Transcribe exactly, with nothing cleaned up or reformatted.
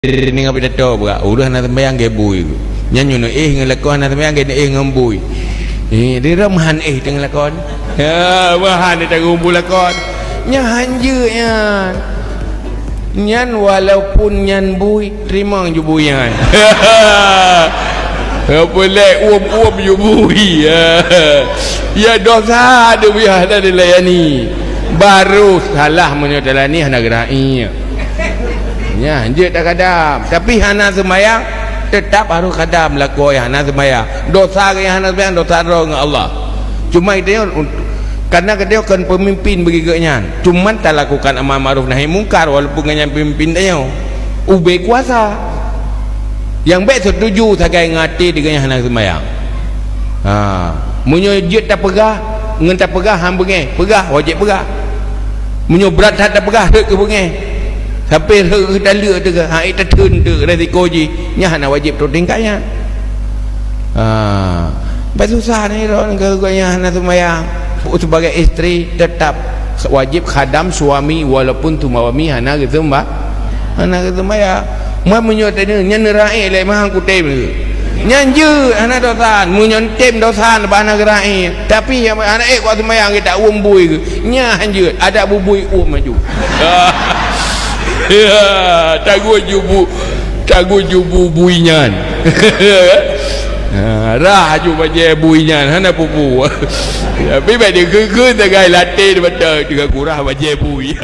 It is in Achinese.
Deungoe pidato beurak, ureueng hana seumayang gét bui. Nyan nyoe éh ngon lakoe, hana seumayang gét éh ngon bui. Eh, di rom han éh teungoh lakoe. Ha, meuhan di tanggong bui lakoe. Nyan han jeuet nyan. Nyan walaupun nyan bui, teurimong ju bui nyan. Apa lé uem-uem ju bui. Ya. Ya dosa deuh biasa dilayani. Baru salah meunyoe talayani hana geura'i. Nyan jeuet takhadam, tapi hana seumayang, teutap harôh khadam lakoe nyang hana seumayang. Dosa nyang hana seumayang, dosa droe ngon Allah. Cuma geutanyoe, karena geutanyoe kon peumimpin bagi geuh nyan, cuman talakukan amar ma'ruf nahi mungkar walaupun geuh nyan peumimpin tanyoe. Ubé kuasa. Nyang bék seutuju sagai ngon até di geuh nyan hana seumayang. Ha, meunyoe jeuet tapeugah, ngon tapeugah han beungéh, peugah, wajéb peugah. Meunyoe brat that tapeugah, rhot keu beungéh. Sampai rhot keu taleuek teuh, ha, ék tatheun teuh resiko jih, nyan hana wajéb trok tingkat nyan. Ha, bah susah ni droe keu geuh nyan hana seumayang. Sebagai isteri, tetap wajéb khadam suami walaupun suami hana geuseumba-, hana geuseumayang. Meunyoe teuh nyan neura'i lé meuhan kutem. Nyan jeuet, hana dosa. Meunyoe tem dosa, bah hana geura'i. Tapi nyang hana ék kuat seumayang, geutak uem bui geuh. Nyan han jeuet, adak bubui uem maju. Ya, tagut ju bu-, tagut ju bu bui nyan. Ha, rhah ju bajée bui nyan, hana peue-peue. Tapi bék dikeue-keue sagai latée di mata, teuka kurah bajée bui.